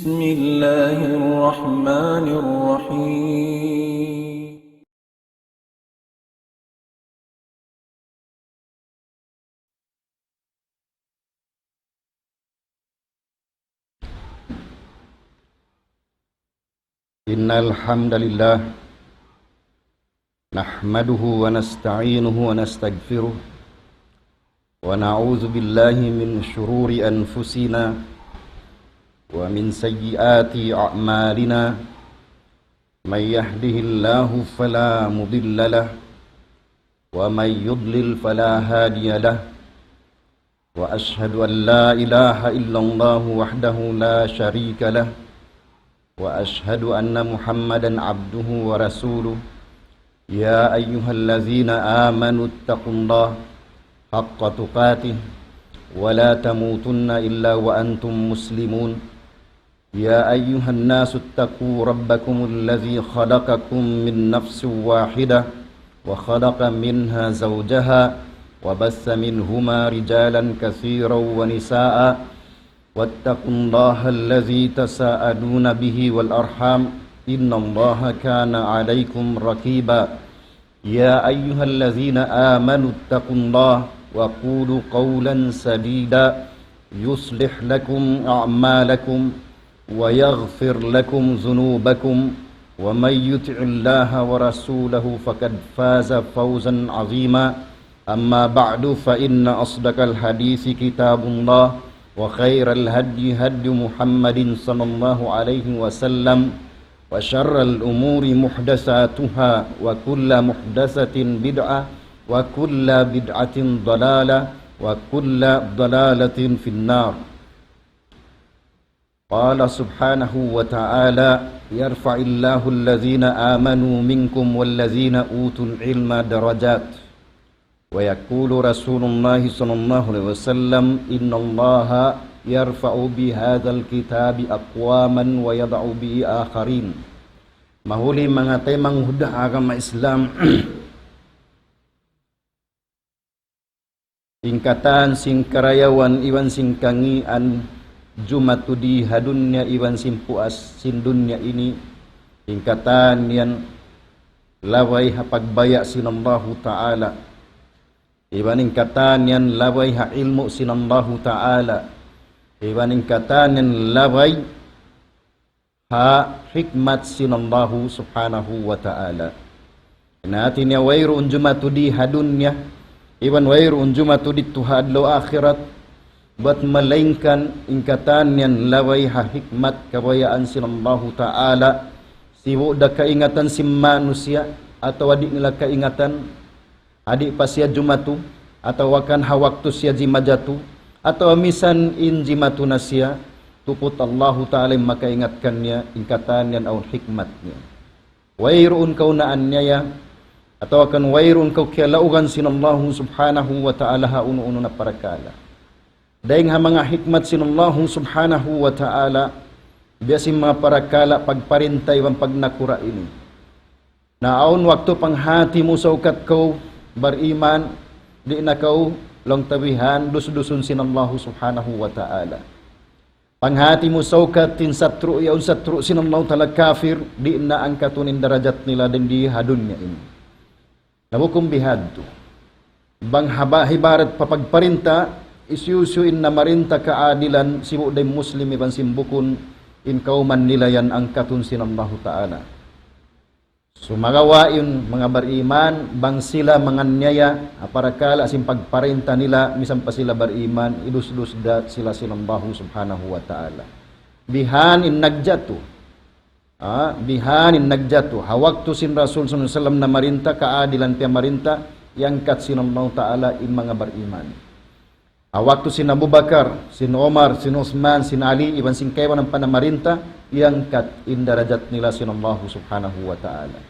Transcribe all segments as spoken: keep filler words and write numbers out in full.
بسم الله الرحمن الرحيم. إن الحمد لله نحمده ونستعينه ونستغفره، ونعوذ بالله من شرور أنفسنا ومن سيئات أعمالنا. من يهده الله فلا مضل له، ومن يضلل فلا هادي له، وأشهد أن لا إله إلا الله وحده لا شريك له، وأشهد أن محمدا عبده ورسوله. يا أيها الذين آمنوا اتقوا الله حق تقاته ولا تموتن إلا وأنتم مسلمون. يا أيها الناس اتقوا ربكم الذي خلقكم من نفس واحدة وخلق منها زوجها وبث منهما رجالا كثيرا ونساء واتقوا الله الذي تساءلون به والأرحام إن الله كان عليكم رقيبا. يا أيها الذين آمنوا اتقوا الله وقولوا قولا سديدا يصلح لكم أعمالكم ويغفر لكم ذنوبكم ومن يطع الله ورسوله فقد فاز فوزا عظيما. أما بعد، فإن أصدق الحديث كتاب الله، وخير الهدي هدي محمد صلى الله عليه وسلم، وشر الأمور محدثاتها، وكل محدثة بدعة، وكل بدعة ضلالة، وكل ضلالة في النار. قال سبحانه وتعالى: يرفع الله الذين آمنوا منكم والذين أوتوا العلم درجات. ويقول رسول الله صلى الله عليه وسلم: إن الله يرفع بهذا الكتاب أقواما ويضع به آخرين. Mahuli manga taymanghud ha agama Islam, in katan sin karayawan iban sin kangīan jumatu di ha dunya iban sin puas sin dunya ini, in katan yan labay ha pagbaya' sin Allahu Ta'ala, iban in katan yan labay ha ilmu' sin Allahu Ta'ala, iban in katan yan labay ha hikmat sin Allahu Subhanahu wa Ta'ala. Na hāti niya wayruun jumatu di ha dunya, iban wayruun jumatu didtu ha adlaw akhirat, bat malaingkan in katan yan labay ha hikmat kabayaan sin Allahu Ta'ala, sibu' da kaingatan sin manusiya', atawa di' nila kaingatan, ha di' pa siya jumatu, atawa kan ha waktu siya jimajatu, atawa misan in jimatu na siya, tuput Allahu Ta'ala in makaingat kaniya, in katan yan awn hikmat niya. Wayruun kaw naanyaya, atawa kan wayruun kaw kiyalaugan sin Allahu Subhanahu wa Ta'ala ha unu-unu na parakala'. Dayng ha manga hikmat sin Allahu Subhanahu wa Ta'ala, biya' sin manga parakala' pagparinta iban pagnakura' ini. Na awn waktu panghāti mu saukat kaw bariman, di' na kaw laung ta bihan, dus-dusun sin Allahu Subhanahu wa Ta'ala. Panghāti mu saukat in satru', yaun satru' sin Allahu Ta'ala kafir, di' na angkatun in darajat nila dindi ha dunya ini. Na bukun bihadtu. Bang haba-, hibarat pa pagparinta, hisiyu-siyu in namarinta kaadilan, sibu' da in Muslim iban sin bukun, in kawman nila yan angkatun sin Allahu Ta'ala. Sumagawa' in manga bariman, bang sila manganiaya, ha parakala' sin pagparinta nila, misan pa sila bariman, idus-dus da sila sin Allahu Subhanahu wa Ta'ala. Bihan in nagjatu. Ah, bihan in nagjatu. Ha waktu sin Rasul sallallahu alayhi wasallam namarinta, kaadilan piyamarinta, iyangkat sin Allahu Ta'ala in manga bariman. Ha waktu sin Abu Bakar, sin Umar, sin Usman, sin Ali, iban sin kaibanan pa namarinta, iyangkat in darajat nila sin Allahu Subhanahu wa Ta'ala.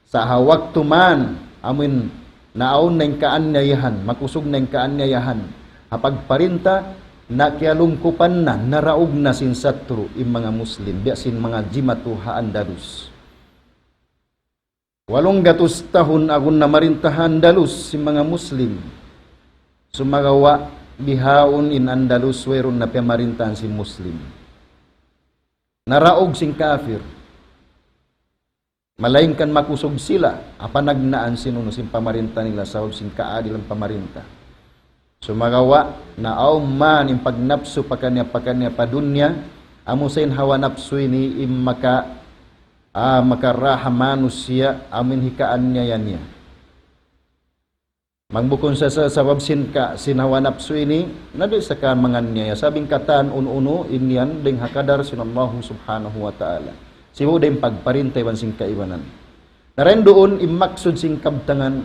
Sa' ha waktu man, amuin naawn na in kaanyayahan, makusug na in kaanyayahan, ha pagparinta, na kiyalungkupan na, naraug na sin satru', in manga Muslim, biya' sin manga jimatu ha Andalus. Walung gatus tahun agun namarinta ha Andalus sin manga Muslim. Sumagawa' bihaun in Andalus wayruun na piyamarintahan sin Muslim. naraug sin kafir. Malaingkan makusug sila, ha panagnaan sin unu sin pamarinta nila sabab sin kaadilan pamarinta. Sumagawa', na awn man in pagnapsu pakaniya-pakaniya pa dunya, amu sa in hawa napsu ini in maka, ah, makaraha manusiya', amu in hikaanyaya niya. Bang bukun sa, sa sabab sin ka, sin hawa napsu ini, na di' sa ka manganiaya. Sabab in katan unu-unu, in yan, dayng ha kadar sin Allahu subhanahu wa ta'ala. Sibu' da in pagparinta iban sin kaibanan. Na dayn duun, in maksud sin kabtangan,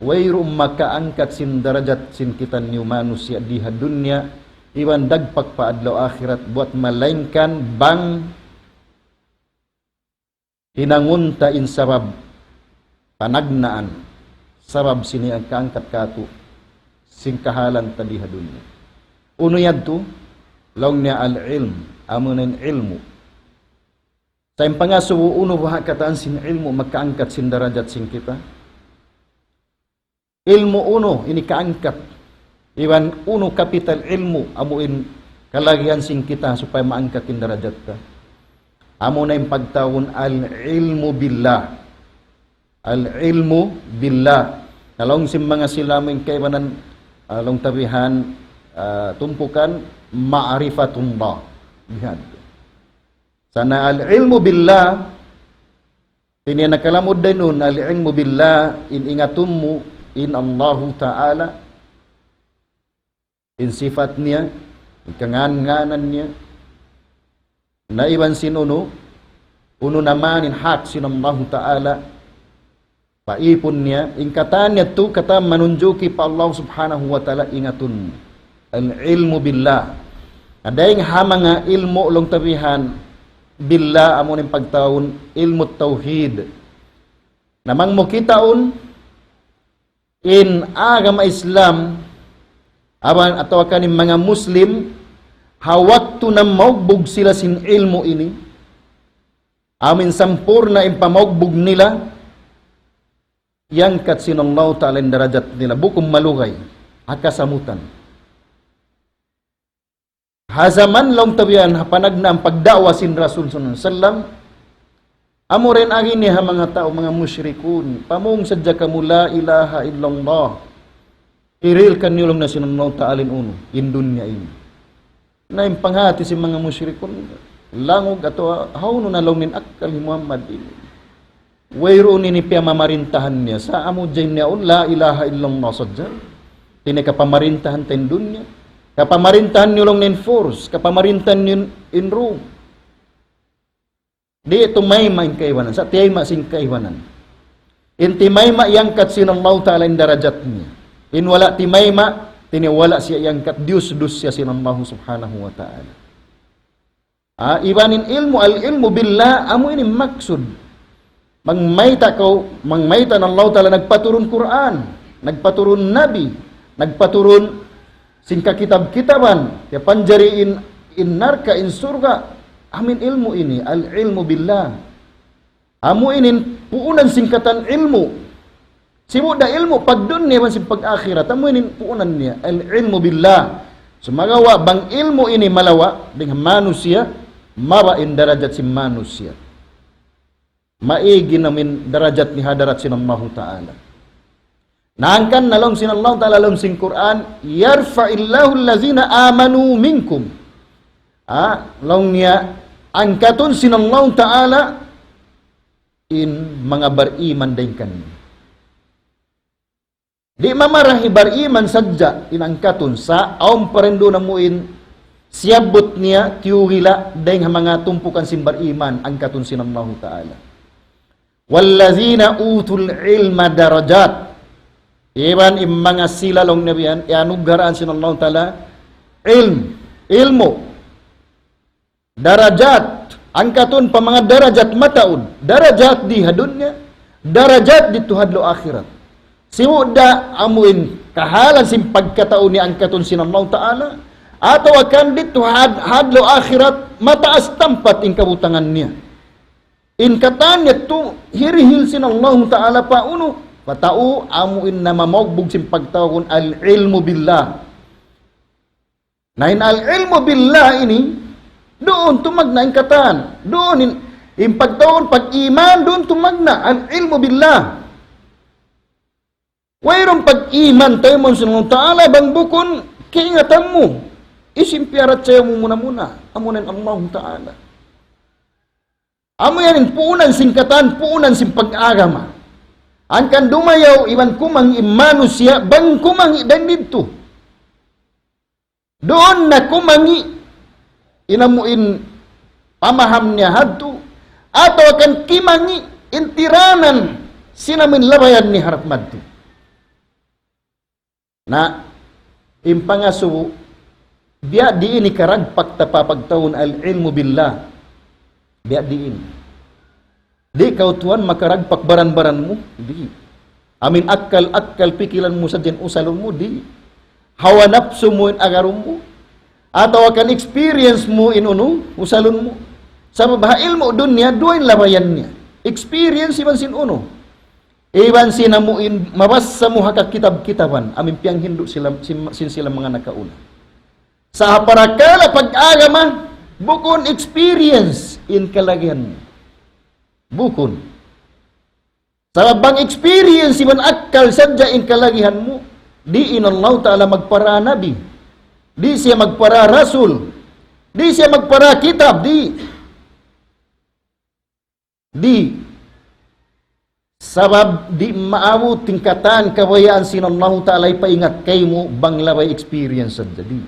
wayruun makaangkat sin darajat sin kitaniyu manusiya' di ha dunya, iban dagpak pa adlaw akhirat, buwat malaingkan bang hinangun ta in sabab panagnaan, sabab sin iyangkaangkat katu', sin kahalan ta di ha dunya. Unu yadtu, laung niya al-ilm, amu na in ilmu'. Sa' in pangasubu unu baha' katan sin ilmu' makaangkat sin darajat sin kita. Ilmu' unu ini kaangkat. Iban unu kapital ilmu', amu in kalagihan sin kita supaya maangkat in darajat ta. Amu na in pagtawagun al-ilmu billah. Al-ilmu billah. Na laung sin manga sila amu in kaibanan, ah, laung ta bihan, ah, tumpukan ma'rifatullah. Bihan. Sa' na al-ilmu billah, ini nakalamud dayn duun, al-ilmu billah, in ingatun mu, in Allahu Ta'ala, in sifat niya, in kangan-nganan niya, na iban sin unu, unu na man in hak sin Allahu Ta'ala, pa ipun niya, in katan yadtu katan manunjuki pa Allah subhanahu wa ta'ala ingatun. Al-ilmu billah. Na dayng ha manga ilmu' laung ta bihan, billah amu in pagtawagun ilmu' tawhid. Na bang mu kitaun, in agama Islam, aban atawa kan in manga Muslim, ha waktu na maugbug sila sin ilmu' ini, amu in sampurna' in pamaugbug nila, iyangkat sin Allahu Ta'ala in darajat nila, bukun malugay, ha kasamutan. Ha jaman laung ta bihan, ha panagnaan pagda'wa sin Rasul sallallahu alayhi wasallam, amu ra in agi niya ha manga tau, manga mushrikun, pamung sadja kamu la ilaha illallah. Hirihil kaniyu laung niya sin Allahu Ta'ala in unu, in dunya ini. Na in panghati sin manga mushrikun, langug atawa hawnu na laung niya in akkal hi Muhammad ini. Wayruun ini piyamamarintahan niya. Sa' amu jayn niya un, la ilaha illallah sadja. Ini kapamarintahan ta in dunya. Kapamarintahan niyu laung niya in Furs, kapamarintahan niyu in Rome. Di' tumayma' in kaibanan, sa' tiyayma' sin kaibanan. In timayma' iyangkat sin Allahu Ta'ala in darajat niya. In wala' timayma', tini wala' siya iyangkat, diyus-dus siya sin Allahu Subhanahu wa Ta'ala. Ah, iban in ilmu', al-ilmu billah, amu ini maksud. Bang mayta' kaw, bang mayta' na Allahu Ta'ala nagpaturun Qur'an, nagpaturun Nabi, nagpaturun sin kakitab-kitaban, ya panjari in, in narka', in surga', amu in ilmu' ini, al-ilmu billah. Amu ini in puunan sin katan ilmu'. Sibu' da ilmu' pagdunya iban sin pag-akhirat. Amu ini in puunan niya, al-ilmu billah. Sumagawa' bang ilmu' ini malawa', dayng ha manusiya', mababa' in darajat sin manusiya'. Maig in amu in darajat niya ha hadarat sin Allahu Ta'ala. Na hangkan na laung sin Allahu Ta'ala ha lawm sin Qur'an, يرفع الله الذين آمنوا منكم. Ah, laung niya, angkatun sin Allahu Ta'ala in manga bariman dayng kaniyu. Di' mamarahi bariman sadja in angkatun, sa' awn pa rin duun amu in siyabbut niya, tiyugila, dayng ha manga tumpukan sin bariman, angkatun sin Allahu Ta'ala. والذين أوتوا العلم درجات. Iban in manga sila laung niya bihan, iyanugarahan sin Allahu Ta'ala ilm, ilmu'. Darajat, angkatun pa manga darajat mataud. Darajat di ha dunya, darajat didtu ha adlaw akhirat. Sibu' da amu in kahalan sin pagkatau niya angkatun sin Allahu Ta'ala, atawa kan didtu ha ad-, ha adlaw akhirat, mataas tampat in kabutangan niya. In katan yadtu hirihil sin Allahu Ta'ala pa unu, pa tau amu in namamaugbug sin pagtawagun al-ilmu billah. Na in al-ilmu billah ini, Duun tumagna' in katan. Duun in, in pagtawagun pag-iman, duun tumagna'. Al-ilmu billah. Wayruun pag-iman, taymaun sin Allah Ta'ala, bang bukun kaingatan mu. Hisiyu in piyarachaya mu muna-muna? Amuna in Allah Ta'ala. Amu yan in puunan sin katan, puunan sin pag-agama. Hangkan dumayaw iban kumangi' in manusiya', bang kumangi' dayn didtu. Duun na kumangi' in amu in pamaham niya hadtu, atawa kan kimangi' in tiranan sin amu in labayan niya harap madtu. Na, in pangasubu, biya' diin in karagpak ta pa pagtawagun al-ilmu billah. Biya' diin. Di' kaw tuwan makaragpak baran-baran mu, di'. Amu in akkal-akkal pikilan mu sadja in usalun mu, di'. Hawa napsu mu in agarun mu, atawa kan experience mu in unu, usalun mu. Sabab ha ilmu' dunya, duwa in labayan niya. Experience iban sin unu. Iban sin amu in mabassa mu ha kakitab-kitaban, amu in piyanghindu' sila, sin, sin sila manga nakauna. Sa' ha parakala' pag-agama, bukun experience in kalagihan mu. Bukun. Sabab bang experience iban akkal sadja in kalagihan mu, di' in Allah Ta'ala magpara nabi. Di' siya magpara rasul. Di' siya magpara kitab, di'. Di'. Sabab di' maabut in katan kabayaan sin Allahu Ta'ala hipaingat kaymu bang labay experience sadja. Di'.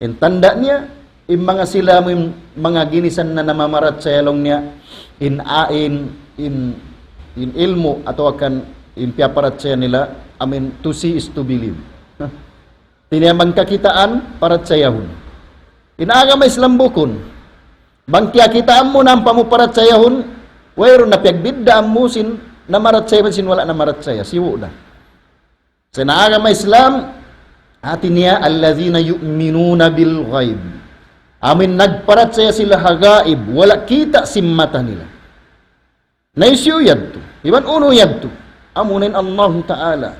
In tanda' niya, in manga sila mu in manga ginisan na namamarachaya laung niya, in a-, in, in, in ilmu' atawa kan in piyaparachaya nila, amu in to see is to believe. Tiniya bang kakitaan, parachayahun. In agama Islam bukun. Bang kiyakitaan mu na ampa mu parachayahun, wayruun na piyagbiddaan mu sin namarachaya iban sin wala' namarachaya. Sibu' da. Sa' in agama Islam, hati niya, الذين يؤمنون بالغيب. Amu in nagparachaya sila ha gaib, wala' kita' sin mata nila. Na hisiyu yadtu? Iban unu yadtu? Amuna in Allahu Ta'ala.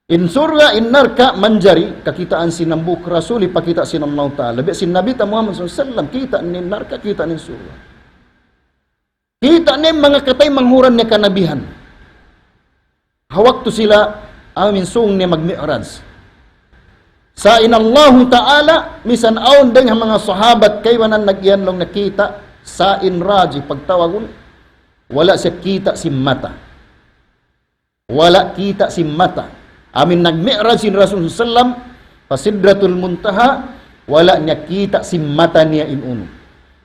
In surga', in narka', manjari kakitaan sin hambuuk rasul, hipakita' sin Allahu Ta'ala. Biya' sin Nabi ta Muhammad sallallahu alayhi wasallam, kita' niya in narka', kita' niya in surga'. Kita' niya in manga kataymanghuran niya kanabihan. Ha waktu sila amu in sūng niya magmi'raj. Sa' in Allahu Ta'ala, misan awn dayng ha manga sahabat kaibanan nag-iyan laung nakita', sa' in raji pagtawagun, wala' siya kita' sin mata. Wala' kita' sin mata. Amu in nagmi'raj sin Rasul sallam, pa Sidratul Muntaha, wala' niya kita' sin mata niya in unu.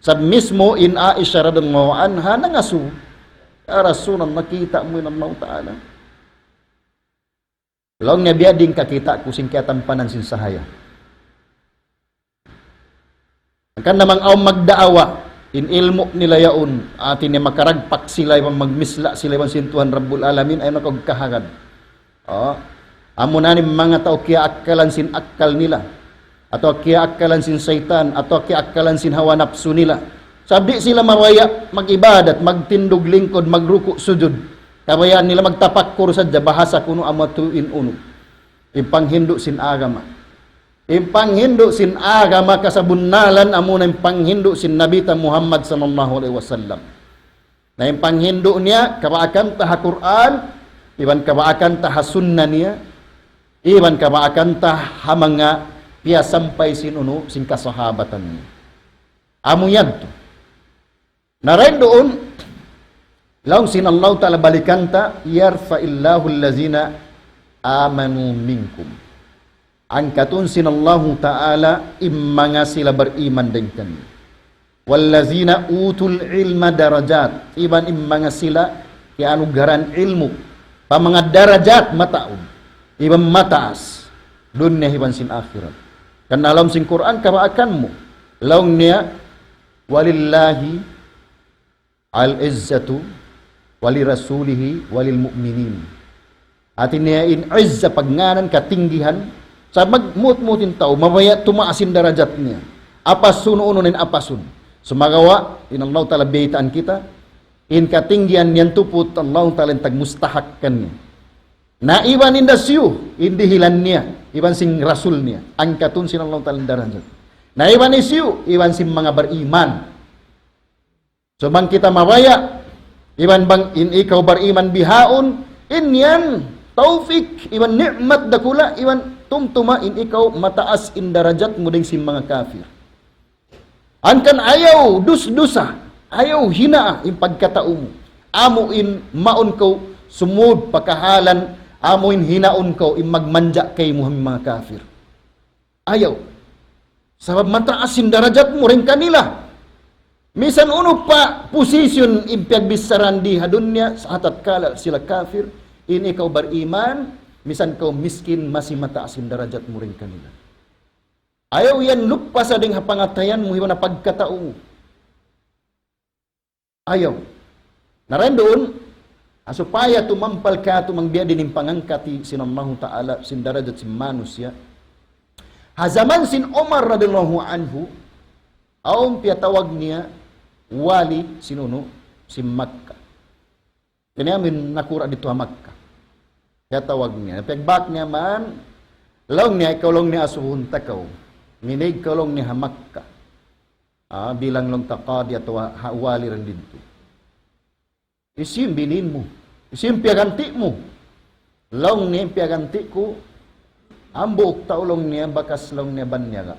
Sa' mismu in Aisha radhiyallahu anha nangasubu, "Ya Rasulullah, nakita' mu in Allahu Ta'ala?" Laung niya, "Biya' diin kakita' ku sin kiyatampanan sin sahaya." Hangkan na bang awn magdaawa, in ilmu' nila yaun, hati niya makaragpak sila iban magmisla' sila iban sin Tuhan Rabbul Alamin, ayaw na kaw kahagad. Oh. Amuna in manga tau kiyaakkalan sin akkal nila, atawa kiyaakkalan sin saytan, atawa kiyaakkalan sin hawa napsu nila. Sa' di' sila mabaya' mag-ibadat, magtindug lingkud, magruku' sujud. Kabayaan nila magtapakkur sadja bahasa kunu' amu tuud in unu. In panghindu' sin agama. In panghindu' sin agama kasabunnalan amuna in panghindu' sin Nabi ta Muhammad sallallahu alayhi wasallam. Na in panghindu' niya, kabaakan ta ha Qur'an, iban kabaakan ta ha sunna niya, iban kabaakan ta ha manga piyasampay sin unu, sin kasahabatan niya. Amu yadtu. Na dayn duun, laung sin Allahu Ta'ala balikan ta, يرفع الله الذين آمنوا منكم. Angkatun sin Allahu Ta'ala in manga sila bariman dayn kaniyu. والذين أوتوا العلم درجات. Iban in manga sila kiyaanugarahan ilmu'. Pa manga darajat mataud. Iban mataas. Dunya iban sin akhirat. Karna' ha lawm sin Qur'an kabaakan mu. Laung niya, ولله العزة ولرسوله وللمؤمنين. Hati niya in izza pagngānan katinggihan, sa' magmuut-muut in tau, mabaya' tumaas in darajat niya. Apasun unu-unu in apasun. Sumagawa', in Allahu Ta'ala biyaytaan kita, in katinggihan niya tuput Allahu Ta'ala in tagmustahak kaniya. Na iban in hisiyu, in dihilan niya, iban sin Rasul niya, angkatun sin Allahu Ta'ala in darajat. Na iban hisiyu, iban sin manga bariman. So bang kita mabaya', iban bang in ikaw bariman bihaun, in yan, tawfik, iban ni'mat dakula', iban tumtuma in ikaw mataas in darajat mu dayn sin manga kafir. Hangkan ayaw dusdusa, ayaw hinaa in pagkatau mu. Amu in mawn kaw sumud pa kahalan, amu in hinaun kaw in magmanja' kaymu ha manga kafir. Ayaw. Sabab mataas in darajat mu dayn kanila. Misan unu pa position in piyagbichara di ha dunya, sa' tatkala sila kafir, in ikaw bariman, misan kaw miskin, masi mataas in darajat mu dayn kanila. Ayaw yan lupasa dayn ha pangatayan mu, iban ha pagkatau mu. Ayaw. Na dayn duun, ha supaya tumampal katu' bang biya' diin in pangangkat sin Allahu Ta'ala, sin darajat sin manusiya'. Ha jaman sin Umar radiyallahu anhu, awn piyatawag niya wali sin unu, sin Makkah. Ini amin nakura' didtu ha Makkah. Piyatawag niya. Piyagbak niya man, laung niya, ikaw laung niya asubuhun ta kaw. Minig kaw laung niya ha Makkah. Ah, bilang laung ta qadi atawa ha wali dayn didtu. Hisiyu in binin mu? Hisiyu in piyaganti' mu? Laung niya in piyaganti' ku, hambuuk tau laung niya bakas laung niya banyaga.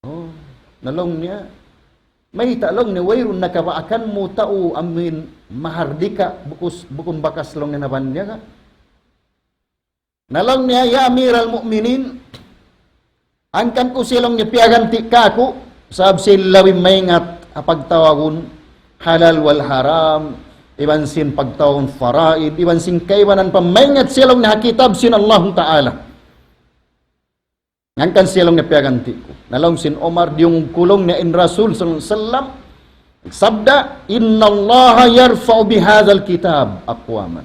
Oh, na laung niya, mayta' laung niya, wayruun na kabaakan mu tau amin mahardika, bukus, bukun bakas laung niya nabanyaga. Na laung niya, "Ya Amiral Mu'minin, hangkan ku siya laung niya piyaganti' kāku', sabab siya in labi maingat ha pagtawagun halal wal haram, iban sin pagtawagun faraid, iban sin kaibanan pa maingat siya laung niya ha kitab sin Allahu Ta'ala." Hangkan siya laung niya piyaganti' ku. Na laung sin Umar, diyungug ku laung niya in Rasul sallallahu alayhi wasallam, sabda, "إن الله يرفع بهذا الكتاب أقواما."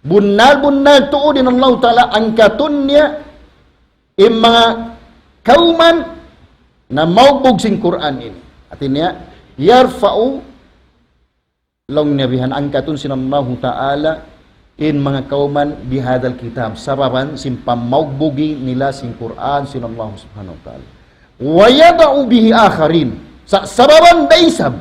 Bunnal-bunnal tuud in Allahu Ta'ala angkatun niya in manga kawman na maugbug sin Qur'an ini. Hāti niya, يرفع laung niya bihan angkatun sin Allahu Ta'ala in manga kawman بهذا الكتاب, sababan sin pamaugbugi nila sin Qur'an sin Allahu Subhanahu wa Ta'ala. ويضع به آخرين. Sa-, sababan da isab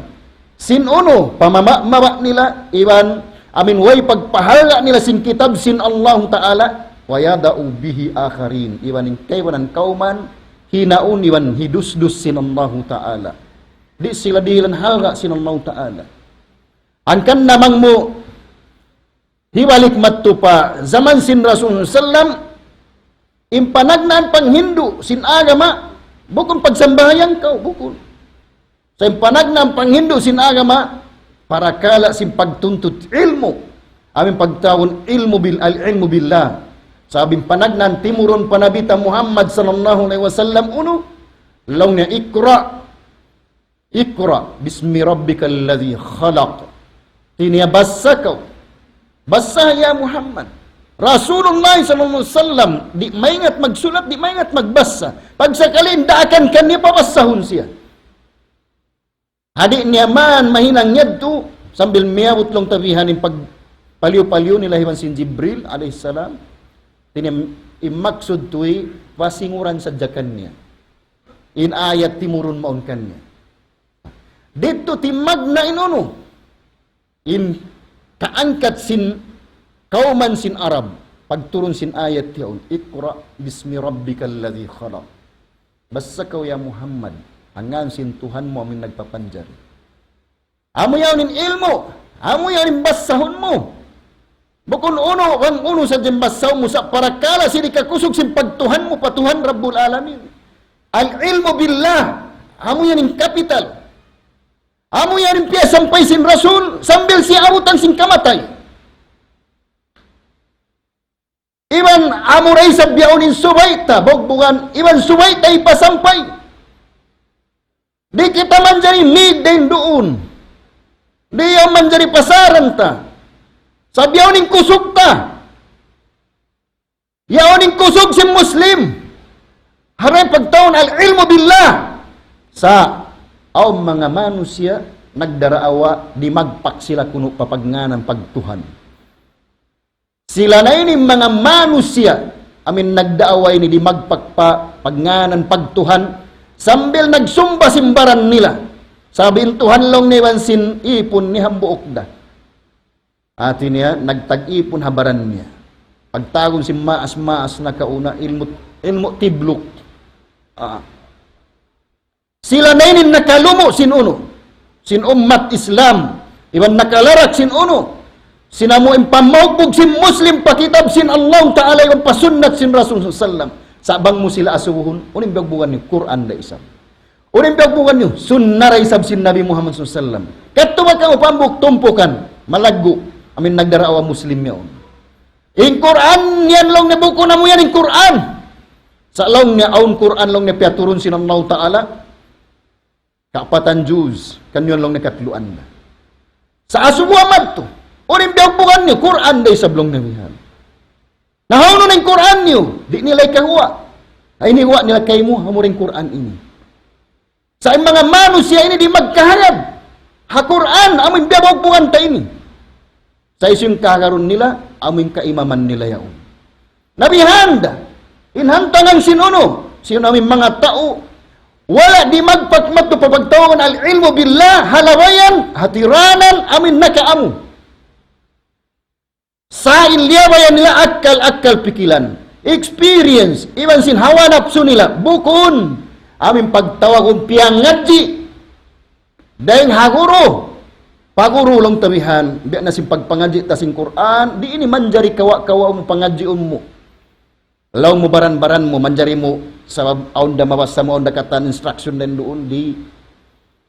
sin unu, pamama-, maba nila, iban amin way pagpahala nila sin kitab sin Allahu Ta'ala, ويضع به آخرين. Iban in kaibanan kawman, hinaun iban hidusdus sin Allahu Ta'ala. Di' sila dihilan halga' sin Allahu Ta'ala. Hangkan na bang mu hibalik madtu pa jaman sin Rasul sallam, in panagnaan panghindu' sin agama, bukun pagsambahayang kaw, bukun. Sa' in panagnaan panghindu' sin agama, parakala' sin pagtuntut ilmu'. Amu in pagtawagun ilmu' bil-, al-ilmu billah. Sabab in panagnaan timurun pa Nabi ta Muhammad sallallahu alayhi wasallam unu, laung niya اقرأ اقرأ باسم ربك الذي خلق. Hāti niya bassa kaw. Bassa ya Muhammad. Rasulullah sallallahu alayhi wasallam, di' maingat magsulat, di' maingat magbassa. Pagsakali in daakan kaniya pabassahun siya. Ha di' niya man mahinang yadtu, sambil miyabut laung ta bihan in pagpaliyu-paliyu nila iban sin Jibril alayhi salam. Hāti niya, in maksud tuwi, pasinguran sadja kaniya in ayat timurun mawn kaniya. Didtu timagna' in unu, in kaangkat sin kawman sin Arab, pagturun sin ayat yaun, اقرأ باسم ربك الذي خلق. Bassa kaw ya Muhammad, ha ngan sin Tuhan mu amu in nagpapanjari. Amu yaun in ilmu', amu yaun in bassahun mu. Bukun unu, bang unu sadja in bassahun mu sa' parakala' sin hikakusug sin pagtuhan mu pa Tuhan Rabbul Alamin. Al-ilmu billah, amu yan in kapital. Amu yan in piyasampay sin Rasul, sambil siya abutan sin kamatay. Iban amu da isab bihaun in subay ta, bugbugan, iban subay ta hipasampay. Di' kita manjari mid dayn duun. Di' yan manjari pasaran ta. Sa' bihaun in kusug ta. Yaun in kusug sin Muslim. Hara in pagtawagun al-ilmu billah. Sa' awn manga manusiya' nagdaraawa, dimagpak sila kunu' pa pagngānan pagtuhan. Sila na ini manga manusiya', amin nagdaawa ini di' magpakpa, pagngānan pagtuhan, sambil nagsumba sin baran nila. Sabab in Tuhan laung niya iban sin ipun niya hambuuk da. Hāti niya, nagtag-ipun ha baran niya. Pagtawagun sin maas-maas nakauna, ilmu', ilmu' tibluk. Ah. Sila na ini in nakalumu' sin unu, sin ummat Islam, iban nakalarak sin unu, sin amu in pamaugbug sin Muslim pa kitab sin Allah Ta'ala iban pa sunnat sin Rasul sallallahu alayhi wasallam. Sa' bang mu sila asubuhun, unu in biyugbugan niyu, Qur'an da isab. Unu in biyugbugan niyu, sunnat da isab sin Nabi Muhammad sallallahu alayhi wasallam. Kadtu ba kamu pambuk tumpukan, malaggu', amin nagdaawa Muslim yaun. In Qur'an yan laung niya bukun amu yan in Qur'an. Sa' laung niya awn Qur'an laung niya piyaturun sin Allah Ta'ala. Kaapatan juz, kan yan laung niya katluan na. Sa' asubu amat tu. Unu in biyugbugan niyu, Qur'an da isab laung niya bihan. Na hawnu in Qur'an niyu, di' nila ikaguwa'. Ay ini guwa' nila kaymu, amu in Qur'an ini. Sa' in manga manusiya' ini di' magkahagad ha Qur'an, amu in biyugbugan ta ini. Sa' hisiyu in kahagarun nila, amu in kaimaman nila yaun. Na bihan da, in hantangan sin unu, sin amu in manga tau, wala' di' magpakmat pa pagtawagun al-ilmu billah, ha labayan, hatiranan, amu in nakaamu. Sa' in liyabayan nila akkal-akkal pikilan, experience, iban sin hawa napsu nila, bukun, amu in pagtawagun piyangadji', dayn ha guru, pa guru laung ta bihan, biya' na sin pagpangadji' ta sin Qur'an, di' ini manjari kawa'-kawa' mu pangadjiun mu. Laung mu baran-baran mu, manjari mu, sabab awn da mabassa mu, awn da katan instruction dayn duun, di'.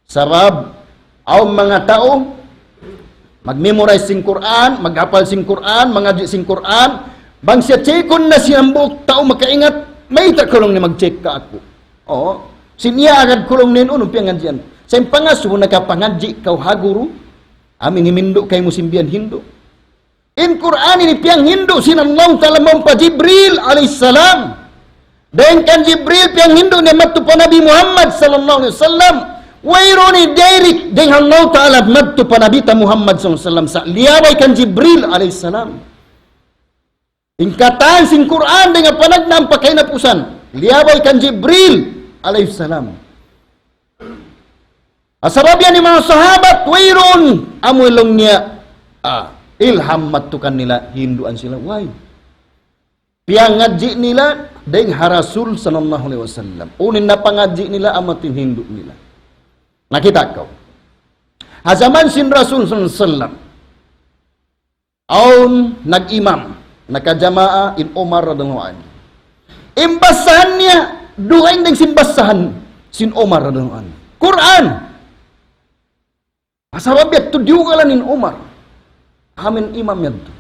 Sabab, awn manga tau, mag-memorize sin Qur'an, maghapal sin Qur'an, mangadji' sin Qur'an, bang siya checkun na sin hambuuk tau makaingat, mayta' kaw laung niya mag-check kāku'. Oo. Sin iya agad ku laung niya in unu piyangadjian. Sa' in pangasubu nakapangadji' kaw ha guru, amu in himindu' kaymu sin biya' hindu'. In Qur'an ini piyanghindu' sin Allah Ta'ala mawn pa Jibril alayhis salam. Dayn kan Jibril piyanghindu' niya madtu pa Nabi Muhammad sallallahu alayhi wasallam. Wayruun ini direct dayn Allah Ta'ala madtu pa Nabi ta Muhammad sallallahu alayhi wasallam. Sa' liyabay kan Jibril alayhis salam. In katan sin Qur'an dayn ha panagnaan pa kahinapusan, liyabay kan Jibril alayhis salam. Sabab yan in manga sahabat, wayruun amu laung niya, ah, ilham madtu kanila, hinduan sila, way. Piyangadji' nila dayn ha Rasul sallallahu alayhi wasallam. Unu in napangadji' nila, amu in hindu' nila. Nakita' kaw. Ha jaman sin Rasul sallallahu alayhi wasallam, awn nag-imam, nakajamaa in Umar radhiyallahu anhu. In bassahan niya, dugaing dayn sin bassahan sin Umar radhiyallahu anhu. Qur'an. Sabab yadtu diyugalan in Umar. Amu in imam yadtu.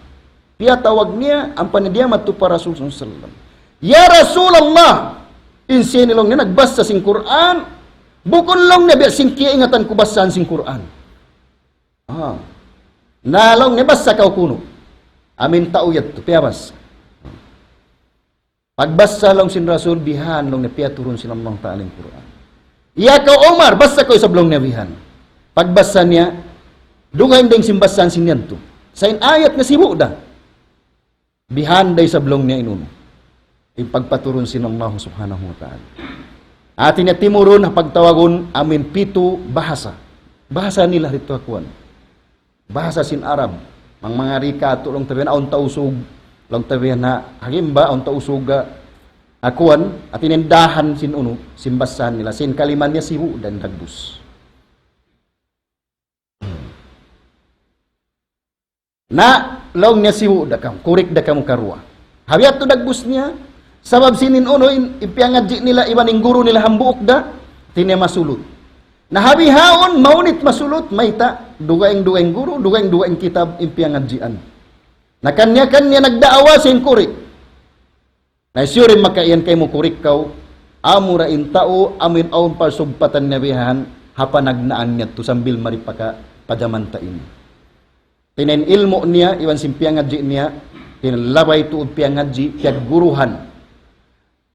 Piyatawag niya, ampa niya diyā madtu pa Rasul sallallahu alayhi wasallam. "Ya Rasulullah, in siya ini laung niya nagbassa sin Qur'an, bukun laung niya biya' sin kiyaingatan ku bassahan sin Qur'an." Ah. Na laung niya bassa kaw kunu'. Amu in tau yadtu, piyabassa. Pagbassa laung sin Rasul, bihan laung niya piyaturun sin Allah Ta'ala in Qur'an. "Ya kaw Umar, bassa kaw isab laung niya bihan." Pagbassa niya, dugaing dayn sin bassahan sin yadtu. Sa' in ayat nasibu' da. Bihan da isab laung niya in unu. In pagpaturun sin Allah Subhanahu wa Ta'ala. Hāti niya timurun ha pagtawagun amu in pitu bahasa. Bahasa nila didtu ha kuwan. Bahasa sin Arab. Bang manga rika tu laung ta bihan awn Tausug. Laung ta bihan ha, ha gimba awn Tausug ha, ha kuwan, hāti niya in dahan sin unu, sin bassahan nila. Sin kalima niya sibu' da in dagbus. Na, laung niya sibu' da kamu, kurik da kamu karuwa. Ha biya' tu dagbus niya, sabab sin in unu in, in piyangadji' nila iban in guru nila hambuuk da, hāti niya masulut. Na ha bihaun, mahunit masulut, mayta', dugaing-dugaing guru, dugaing-dugaing kitab in piyangadjian. Na kaniya-kaniya nagdaawa sin kurik. Na hisiyu in makaiyan kaymu kurik kaw, amura in tau, amu in awn parsugpatan niya bihan, ha panagnaan niya tu sambil mari pa ka, pa jaman ta ini. Hāti niya in ilmu' niya, iban sin piyangadji' niya, hāti niya labay tuud piyangadji', piyagguruhan.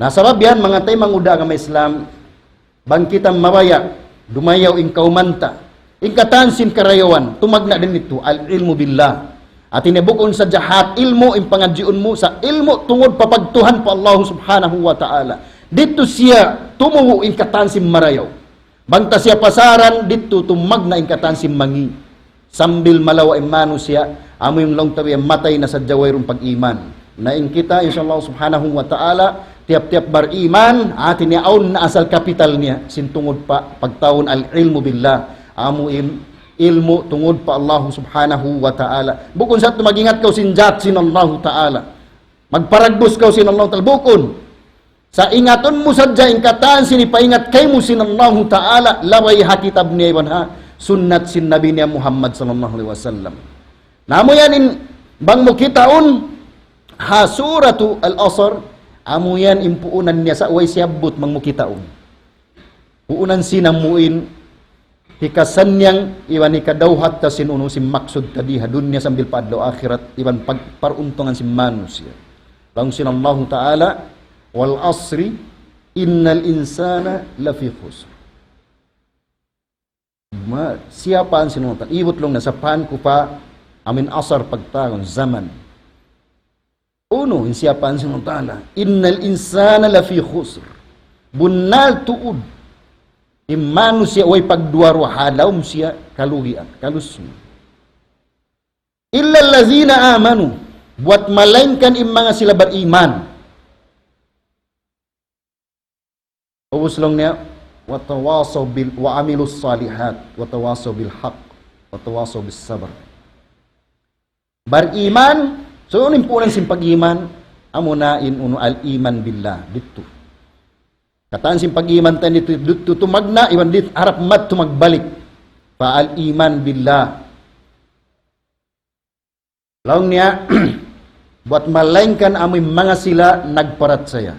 Na sabab yan, manga taymanghud ha agama Islam, bang kita mabaya', dumayaw in kawman ta. In katan sin karayawan, tumagna' dayn ditu, al-ilmu billah. Hati niya bukun sadja hat ilmu' in pangadjiun mu, sa' ilmu' tungud pa pagtuhan pa Allahu Subhanahu wa Ta'ala. Didtu siya tumubu' in katan sin marayaw. Bang ta siya pasaran, didtu tumagna' in katan sin mangi'. Sambil malawa' in manusiya', amu in laung ta biya' matay na sadja wayruun pag-iman. Na in kita, insya Allah Subhanahu wa Ta'ala, tiyap-tiyap bariman, hati niya awn na asal kapital niya, sin tungud pa, pagtawagun al-ilmu billah, amu in ilmu' tungud pa Allahu Subhanahu wa Ta'ala. Bukun sa' tumagingat kaw sin jat sin Allahu Ta'ala. Magparagbus kaw sin Allahu Ta'ala. Bukun. Sa' ingatun mu sadja in katan sin hipaingat kaymu sin Allahu Ta'ala, labay ha kitab niya iban ha sunnat sin Nabi niya Muhammad sallallahu alayhi wasallam. Na amu yan in bang mu kitaun ha Suratu Al-Asr, amu yan in puunan niya sa' way siyabbut bang mu kitaun. Puunan sin amu in hikasannyang iban hikadawhat ta sin unu sin maksud ta di ha dunya sambil pa adlaw akhirat iban pag-, paruntungan sin manusiya'. Laung sin Allahu Ta'ala, "Wal asri innal insana lafi khusr." Ma, siyapaan sin Allahu Ta'ala. Ibut laung niya sapaan ku pa amin asar pagtawagun zaman. Unu, in siyapaan sin Allahu Ta'ala. "Innal insana lafi khusr." Bunnal tuud. In manusiya' way pagduwa-ruwa ha lawm siya kalugian, kalusngan. "Illa allazina amanu." Buwat malaingkan in manga sila bariman. Ubus laung niya, "Wa tawasaw bil, wa amilus salihat, wa tawasaw bil haq, wa tawasaw bis sabr." Bariman, so, unu in puunan sin pag-iman, amuna in unu al-iman billah, didtu. Katan sin pag-iman ta didtu, didtu tumagna', iban didtu harap madtu magbalik. Pa al-iman billah. Laung niya, buwat malaingkan amu in manga sila nagparachaya.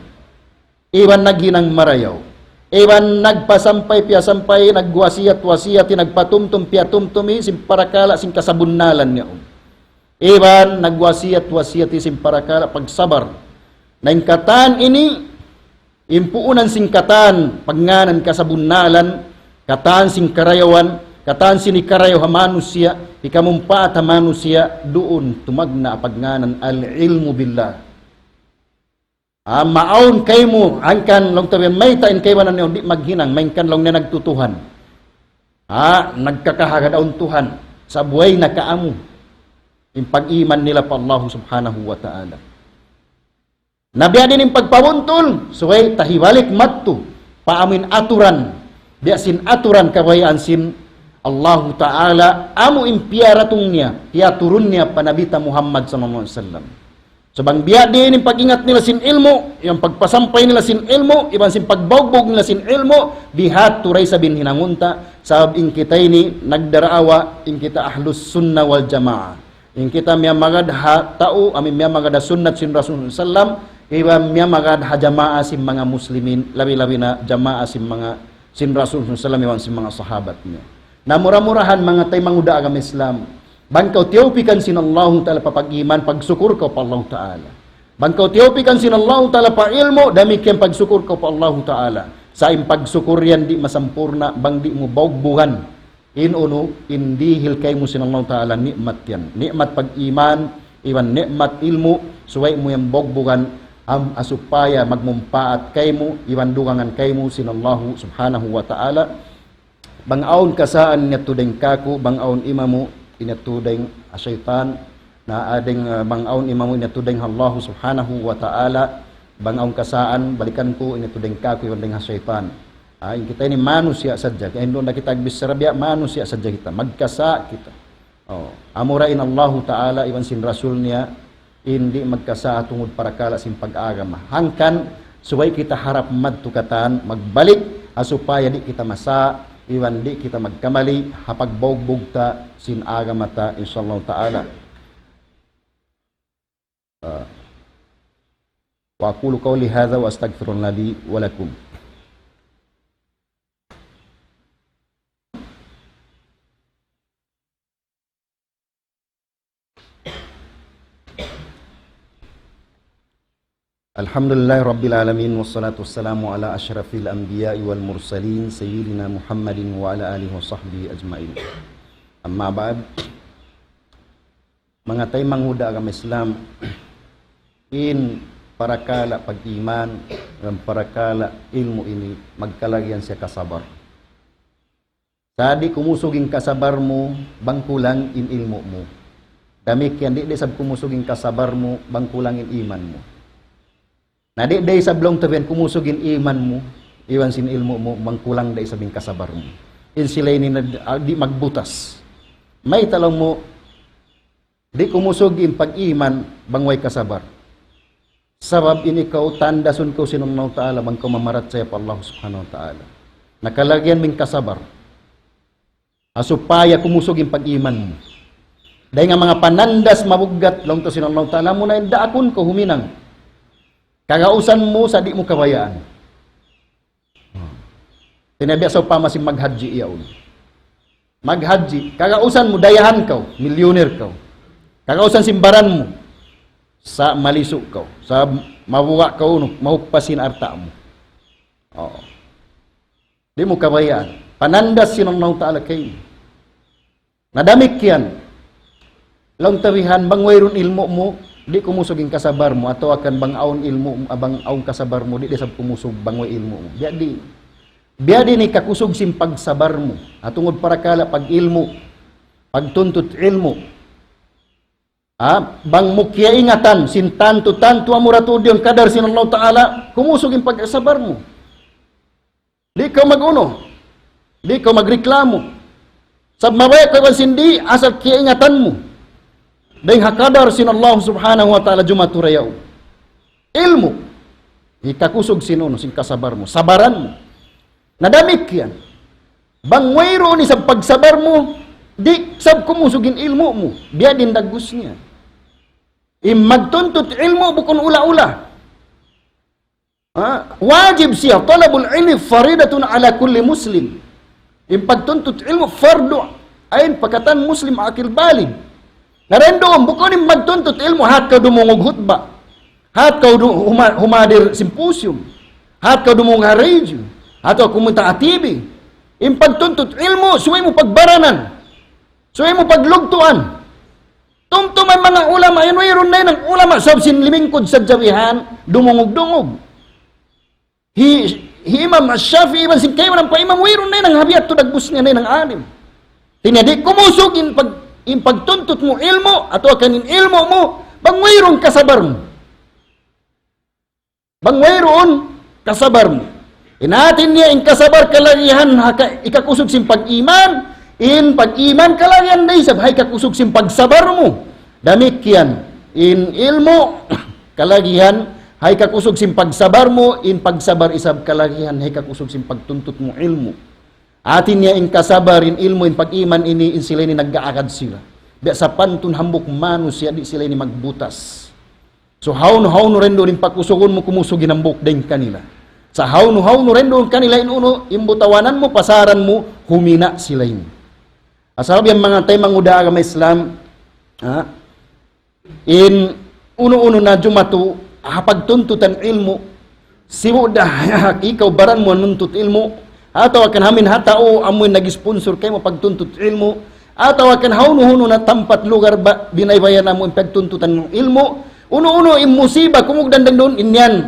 Iban naghinang marayaw. Iban nagpasampay, piyasampay, nagwasiyat, wasiyati, nagpatumtum, piyatumtumi, sin parakala', sin kasabunnalan niya. Iban nagwasiyat, wasiyati, sin parakala', pagsabar. Na in katan ini, in puunan sin katan, pagngānan kasabunnalan, katan sin karayawan, katan sin hikarayaw ha manusiya', hikamumpaat ha manusiya', duun tumagna' pagngānan al-ilmu billah. Ah, maawn kaymu, hangkan laung ta biya' mayta' in kaibanan niya di' maghinang, malayngkan laung niya nagtutuhan. Ah, nagkakahagad awn Tuhan, sa' buhay na kaamu. In pag-iman nila pa Allah Subhanahu wa Ta'ala. Na biya' diin in pagpabuntul, subay ta hibalik madtu pa amu in aturan, biya' sin aturan kabayaan sin Allahu Ta'ala, amu in piyaratung niya, piyaturun niya pa Nabi ta Muhammad sallallahu alayhi wasallam. So bang biya' diin in pag-ingat nila sin ilmu', in pagpasampay nila sin ilmu', iban sin pagbugbug nila sin ilmu', biya' hādtu da isab in hinangun ta, sabab in kita ini nagdaraawa, in kita ahlus sunnah wal jamaah. In kita miyamagad ha tau, amu in miyamagad ha sunnat sin Rasul sallam, iban miyamagad ha jamaa sin manga muslimin, labi-labi na jamaa sin manga, sin Rasul sallam, iban sin manga sahabat niya. Na mura-murahan manga taymanghud ha agama Islam, bang kaw tiyawpikan sin Allahu Ta'ala pa pag-iman, pagsukur kaw pa Allahu Ta'ala. Bang kaw tiyawpikan sin Allahu Ta'ala pa ilmu', damikkiyan pagsukur kaw pa Allahu Ta'ala. Sa' in pagsukur yan di' masampurna', bang di' mu bugbugan. In unu, in dihil kaymu sin Allahu Ta'ala ni'mat yan. Ni'mat pag-iman, iban ni'mat ilmu', subay mu yan bugbugan, am, ha supaya magmumpaat kaymu, iban dugangan kaymu sin Allahu Subhanahu wa Ta'ala. Bang awn kasaan in yadtu dayn kāku', bang awn imamu in yadtu dayn ha saytan, na ading, ah, bang awn imamu in yadtu dayn ha Allahu Subhanahu wa Ta'ala, bang awn kasaan, balikan ku in yadtu dayn kāku', iban dayn ha saytan. Ah, in kita ini manusiya' sadja. Kaya hindu' na kita magbichara biya', manusiya' sadja kita. Magkasa' kita. Oh, amura in Allahu Ta'ala iban sin Rasul niya, in di' magkasa' tungud parakala' sin pag-agama. Hangkan, subay kita harap madtu katan, magbalik, ha supaya di' kita masa', iban di' kita magkamali, ha pagbugbug ta sin agama ta, insya Allah Ta'ala. Ah. وأقول قولي هذا وأستغفر الله لي ولكم. الحمد لله رب العالمين، والصلاة والسلام على أشرف الأنبياء والمرسلين، سيدنا محمد وعلى آله وصحبه أجمعين. أما بعد، Manga taymanghud ha agama Islam, in parakala' pag-iman, in parakala' ilmu' ini, magkalagihan siya kasabar. Sa' di' kumusug in kasabar mu, bang kulang in ilmu' mu. Damikkiyan di', di' isab kumusug in kasabar mu, bang kulang in iman mu. Na di', di' isab laung ta biya' yan kumusug in iman mu, iban sin ilmu' mu, bang kulang da isab in kasabar mu. In sila ini na, ah, di' magbutas. Mayta' laung mu, di' kumusug in pag-iman, bang way kasabar. Sabab ini kaw tandasun kaw sin Allah Ta'ala, bang kaw mamarachaya pa Allah Subhanahu wa Ta'ala. Na kalagihan mu in kasabar. Ha supaya kumusug in pag-iman mu. Dayn ha manga panandas mabuggat, laung ta sin Allah Ta'ala, amuna in daakun kaw huminang. Kagausan mu sa' di' mu kabayaan. Tinabiya' sawpama sin maghajji yaun. Maghajji, kagausan mu dayahan kaw, milyuner kaw. Kagausan sin baran mu, sa' malisu' kaw, sa' mabuga' kaw unu, mahuppas in alta' mu. Oo. Di' mu kabayaan. Panandas sin Allah Ta'ala kaymu. Na damikkiyan, laung ta bihan, bang wayruun ilmu' mu, di' kumusug in kasabar mu, atawa kan bang awn ilmu', ah, bang awn kasabar mu, di' da isab kumusug bang way ilmu' mu. Biya' diin. Biya' diin in kakusug sin pagsabar mu. Ha tungud parakala' pag-ilmu', pagtuntut ilmu'. Ha, bang mu kiyaingatan sin tantu-tantu amura tuud yan kadar sin Allah Ta'ala, kumusug in pagsabar mu. Di' kaw mag-unu. Di' kaw magreklamo. Sabab mabaya' kaw iban sin di', asal kiyaingatan mu. Dayn ha kadar sin Allah Subhanahu wa Ta'ala jumatu da yaun. Ilmu'. Hikakusug sin unu, sin kasabar mu. Sabaran mu. Na damikkiyan. Bang wayruun isab pagsabar mu, di' isab kumusug in ilmu' mu. Biya' diin dagbus niya. In magtuntut ilmu' bukun ula-ula. Ha? Wajib siya, talabul ilmi faridatun ala kulli muslim. In pagtuntut ilmu' fardu ain pa katan muslim akil balig. Na dayn duun, bukun in magtuntut ilmu', hat kaw dumungug hutba. Hat kaw du-, huma-, humadir simposium. Hat kaw dumungug ha radio. Hat kaw kumunta ha T V. In pagtuntut ilmu', subay mu pagbaranan. Subay mu paglugtuan. Tumtuma in manga ulama, yan wayruun na yan in ulama, sabab sin limingkud sadja bihan, dumungug-dungug. Hi, hi Imam Shafi'i iban sin kaibanan pa imam, wayruun na yan in ha biya' tu dagbus niya na yan in alim. Hangkan di' kumusug in pag-, in pagtuntut mu ilmu', atawa kan in ilmu' mu, bang wayruun kasabar mu. Bang wayruun kasabar mu. In hati niya in kasabar kalagihan ha ka-, hikakusug sin pag-iman, in pag-iman kalagihan da isab ha hikakusug sin pagsabar mu. Damikkiyan, in ilmu' kalagihan ha hikakusug sin pagsabar mu, in pagsabar isab kalagihan ha hikakusug sin pagtuntut mu ilmu'. Hati niya in kasabar, in ilmu', in pag-iman ini, in sila ini nag-aagad sila. Biya' sapantun hambuuk manusiya' di' sila ini magbutas. So, hawnu-hawnu dayn duun in pakusugun mu, kumusug in hambuuk dayn kanila. Sa' hawnu-hawnu dayn duun kanila in unu, in butawanan mu, pasaran mu, humina' sila ini. Sabab yan manga taymanghud ha agama Islam, ha? In unu-unu na jumatu ha pagtuntutan ilmu', sibu' da ikaw baran mu nuntut ilmu', atawa kan amin ha tau amu in nag-sponsor kaymu pagtuntut ilmu', atawa kan hawnu-hawnu na tampat lugar ba, binaybayan amu in pagtuntutan mu ilmu', unu-unu in musiba kumugdan dayn duun, in yan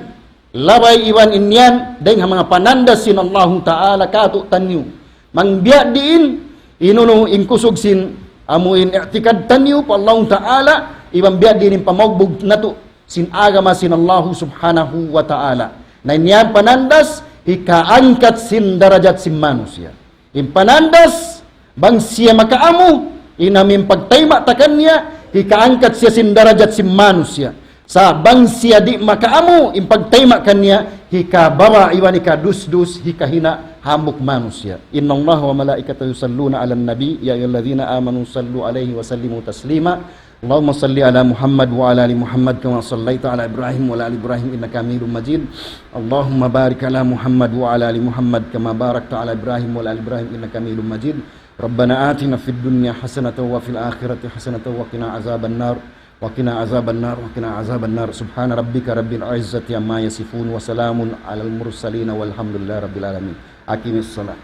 labay iban in yan dayn ha manga panandas sin Allahu Ta'ala kātu'niyu. Bang biya' diin, in unu in kusug sin amu in i'tikad taniyu pa Allahu Ta'ala, iban biya' diin in pamaugbug natu' sin agama sin Allahu Subhanahu wa Ta'ala. Na in yan panandas, hikaangkat sin darajat sin manusiya'. In panandas, bang siya makaamu, in amu in pagtayma' ta kaniya, hikaangkat siya sin darajat sin manusiya'. Sa' bang siya di' makaamu, in pagtayma' kaniya, hikababa' iban hikadusdus, hikahina' hambuuk manusiya'. إن الله وملائكته يصلون على النبي يا أيها الذين آمنوا صلوا عليه وسلموا تسليما. اللهم صل على محمد وعلى آل محمد كما صليت على إبراهيم وعلى آل إبراهيم إنك حميد مجيد. اللهم بارك على محمد وعلى آل محمد كما باركت على إبراهيم وعلى آل إبراهيم إنك حميد مجيد. ربنا آتنا في الدنيا حسنة وفي الآخرة حسنة وقنا عذاب النار. وقنا عذاب النار، وقنا عذاب النار. سبحان ربك رب العزة عما يصفون، وسلام على المرسلين، والحمد لله رب العالمين. أقم الصلاة.